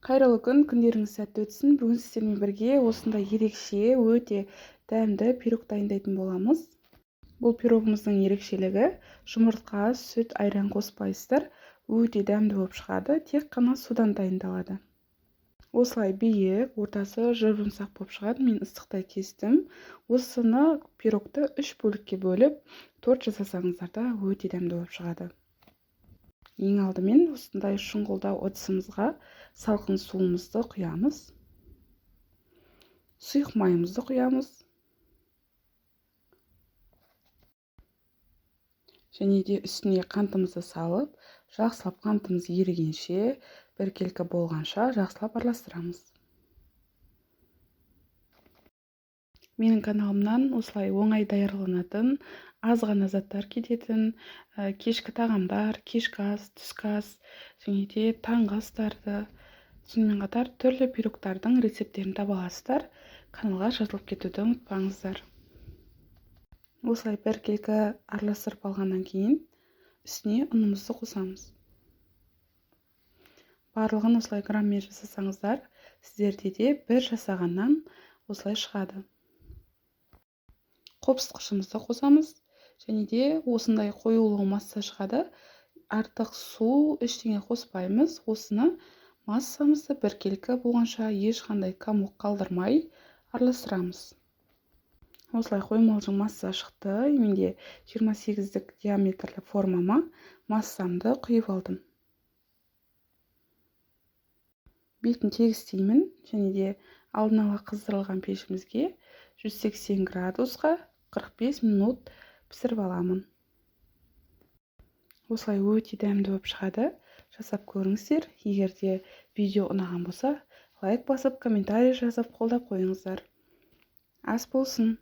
Қайырлы күн, күндеріңіз сәтті өтсін. Бүгін сіздермен бірге осындай ерекше, өте дәмді пирог дайындайтын боламыз. Бұл пирогымыздың ерекшелігі жұмыртқа, сүт, айран қоспайсыздар. Өте дәмді болып шығады, тек қана судан дайындалады. Осылай биік, ортасы жұп-жұмсақ болып шығады. Мен ыстықтай кестім. Осыны пирогты 3 бөлікке бөліп, торт жасасаңыздар да өте дәмді болып шығады. Ең алдымен осындай шұңғылдау ыдысымызға салқын суымызды құямыз. Сұйық майымызды құямыз. Және де үстіне қантымызды салып, жақсылап қантымыз ерігенше, біркелкі болғанша жақсылап араластырамыз. Менің каналымнан осылай оңай даярланатын, аз ғана заттар кететін, кешкі тағамдар, кешкі ас, түскі ас, және де таңғы астарды, сонымен қатар түрлі пирогтардың рецепттерін таба аласыздар. Каналға жазылып кетуді ұмытпаңыздар. Осылай біркелкі араластырып алғаннан кейін үстіне ұнымызды қосамыз. Барлығын осылай граммен жасасаңыздар, сіздерде де бір жасағаннан осылай шығады. Қопсытқышымызды қосамыз және де осындай қоюлығы масса шығады. Артық су ештеңе қоспаймыз. Осыны массамызды біркелкі болғанша ешқандай комок қалдырмай араластырамыз. Осылай қоймалжың масса шықты. Менде 28-дік диаметрлі формама массамды құйып алдым. Бетін тегістеймін және де алдын ала қыздырылған пешімізге 180 градусқа 45 минут пісіріп аламын. Осылай өте дәмді болып шығады. Жасап көріңіздер. Егер де видео ұнаған болса, лайк басып, комментарий жазып, қолдап қойыңыздар. Ас болсын.